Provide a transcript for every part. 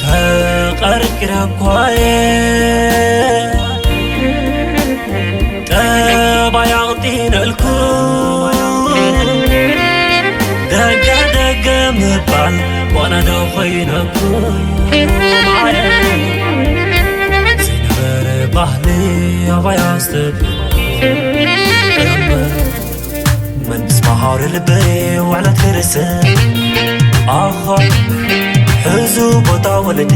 ተቐርቂረ እኳ እየ ጠባይ ኣቕጢነልኩ፣ ደገ ደገ ምባል ዋና ዶ ኮይነኩ? ዘይነበረ ባህሊ ኣባይ ኣስተብህል እምበር፣ መንግስ መሃሪ ልበይ ውዕለት ክርእሰ ኣኻ ሕዙ ቦታ ወለዲ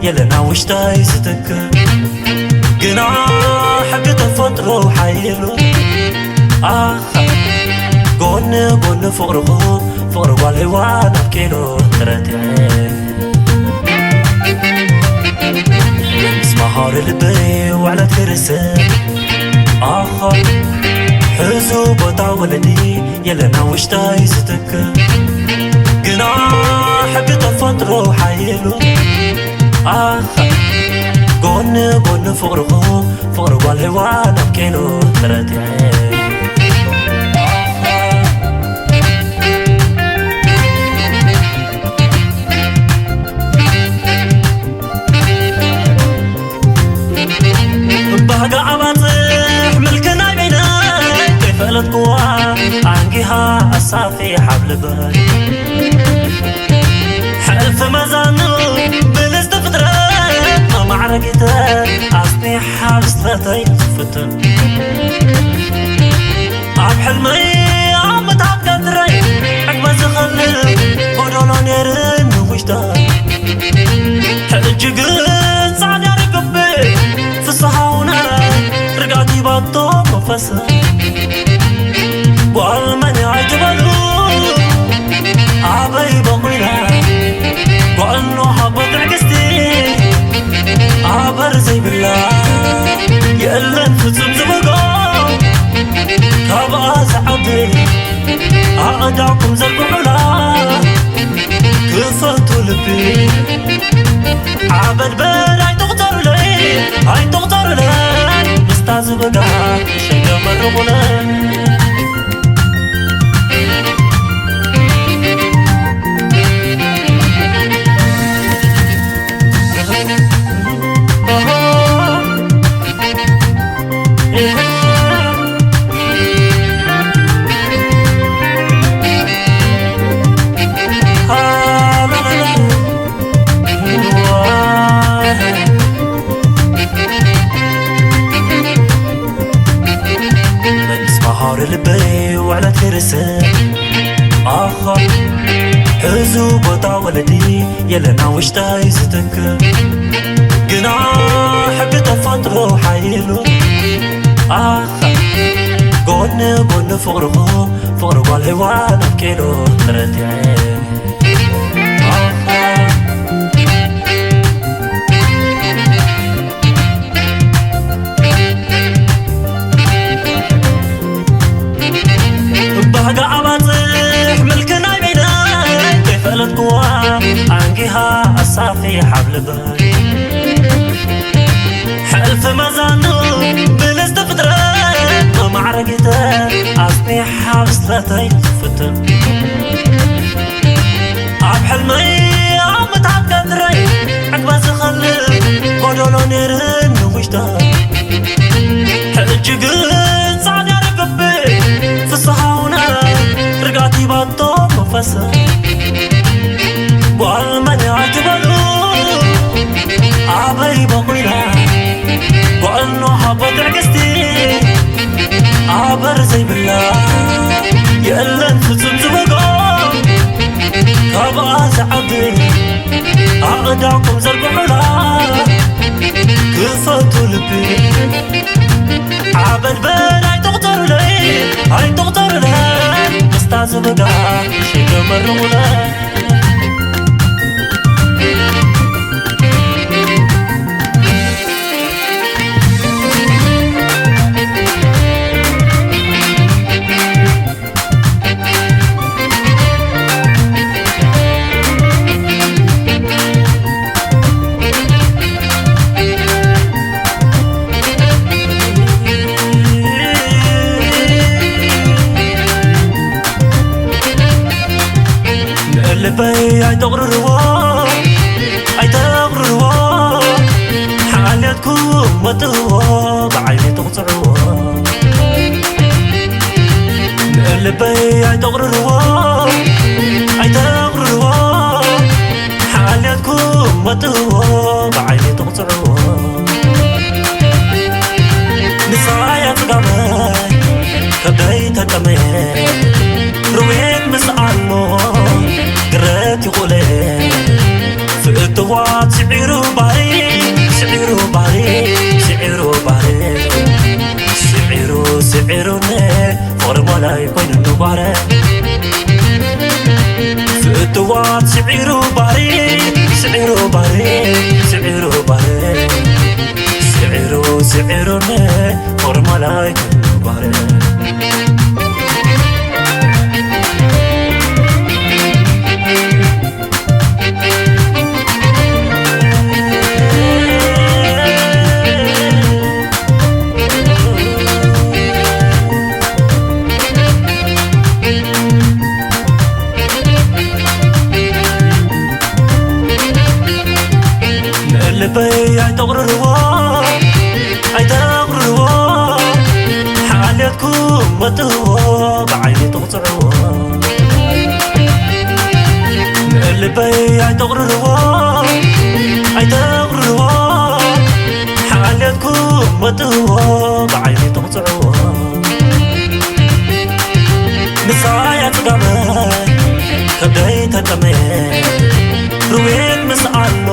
የለና ውሽጣይ ዝትክእ ግና ሕጊ ተፈጥሮ ሓይሉ ኣኻ ጎኒ ጎኒ ፍቕርኹ ፍቕሪ ጓል ሄዋን ኣብቂሉ ተረቲዐ ምስ መሃሪ ልበይ ውዕለት ክርእሰ ኣኻ ሕዙ ቦታ ወለዲ የለና ውሽጣይ ዝትክእ ግና ሕጊ ተፈጥሮ ሓይሉ ኣኻ ጎኒ ጎኒ ፍቕርኹ ፍቕሪ ጓል ሄዋን ኣብቂሉ ተረቲዐ ባህጋ ኣባፅሕ ምልኪ ናይ በይነይ ከይፈለጥኩዋ ኣንጊሃ ኣሳፊ ሓብልበይ ሕልፊ መዛኑ ብልፅቲ ፍጥረት መማዕረጊተ ኣስኒሓ ብስለተይ ዝፍትን ኣብ ሕልመይ ኣብ ምታት ቀትረይ ዕግበ ዝኸልእ ጎደሎ ነይርኒ ውሽጠይ ሕጂ ግን ጻዕዳ ርግቢ ፍስሃውነ ርግኣት ሂባቶ መንፈሰ ጓል መን ኣይትበሉ ኣበይ በቑላ ጓል ኖሃ ትዕግስቲ ኣበር ዘይብላ የለን ፍጹም ዝብጎ ካብኣ ዝዓቢ ኣእዳውኩም ዘርግሑላ ክፈቱ ልቢ ዓበድበድ ኣይትቑጸሩለይ ኣይትቑጸሩለይ ምስታ ዝብጋ ሸገ መርቑለይ መንግስ መሃሪ ልበይ ውዕለት ክርእሰ ኣኻ ሕዙ ቦታ ወለዲ የለና ውሽጣይ ዝትክእ ግና ሕጊ ተፈጥሮ ሓይሉ ኣኻ ጎኒ ጎኒ ፍቕርኹ ፍቕሪ ጓል ሄዋን ኣብቂሉ ተረቲዐ ኣኻ ባህጋ ኣባጽሕ ምልኪ ናይ በይነይ ከይፈለጥኩዋ ኣንጊሃ ኣሳፊ ሓብልበይ ሕልፊ መዛኑ ብልጽቲ ፍጥረት መማዕረጊተ ኣስኒሓ ብስለተይ ትፍትን ኣብ ሕልመይ ኣብ ምትሓት ቀትረይ ዕግበ ዝኸልእ ጎደሎ ነይርኒ ውሽጠይ ሕጂ ግን ጻዕዳ ርግቢ ፍስሃውነ ርግኣት ሂባቶ መንፈሰ ጓል መን እያ ኣይትበሉ ኣበይ በቑላ ጓል ኖሃ ትዕግስቲ ኣበር ዘይብላ የለን ፍጹም ዝበጎ ካብኣ ዝዓቢ ኣእዳውኩም ዘርግሑላ ክፈቱ ልቢ ዓበድበድ ኣይትቑጸሩለይ ኣይትቑጸሩለይ ምስታ ዝበጋ ሽገ መርቑለይ መጥዎ ብዓይኒ ትቕጽዕዎ። ንሳያ ጽጋመ ከብደይ ተጠመየ። ርዌት ምስ ኣልሞ ግረት ይቑለ። ፍእትዋት ስዒሩ ባህሪ፣ ስዒሩ ባህሪ፣ ስዒሩ ባህሪ፣ ስዒሩ፣ ስዒሩኒ ፍቕሪ ማላይ ኮይኑ ንጓረ። ፍእትዋት ስዒሩ ባህሪ፣ ስዒሩ ባህሪ፣ ስዒሩ ባህሪ፣ ስዒሩ፣ ስዒሩኒ ፍቕሪ ማላይ ኮይኑ ንጓረ። ንልበይ ኣይተቕርርዎ፣ ኣይተቕርርዎ። ሓልዮትኩም መጥዎ ብዓይኒ ትቕጽዕዎ። ንልበይ ኣይተቕርርዎ፣ ኣይተቕርርዎ። ሓልዮትኩም መጥዎ ብዓይኒ ትቕጽዕዎ። ምሳያ ጽጋመ ከብደይ ተጠመየ። ርዌት ምስ ኣሎ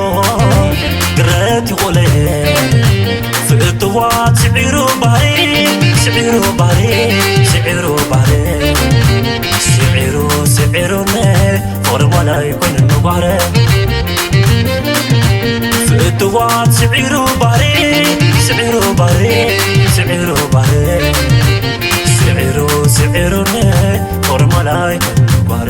ግረት ይቑለየ። ፍእትዋት ስዒሩ ባህሪ፣ ስዒሩ ባህሪ፣ ስዒሩ ባህሪ፣ ስዒሩ፣ ስዒሩኒ ፍቕሪ ማላይ ኮይኑ ንጓረ። ፍእትዋት ስዒሩ ባህሪ፣ ስዒሩ ባህሪ፣ ስዒሩ ባህሪ፣ ስዒሩ፣ ስዒሩኒ ፍቕሪ ማላይ ኮይኑ ንጓረ።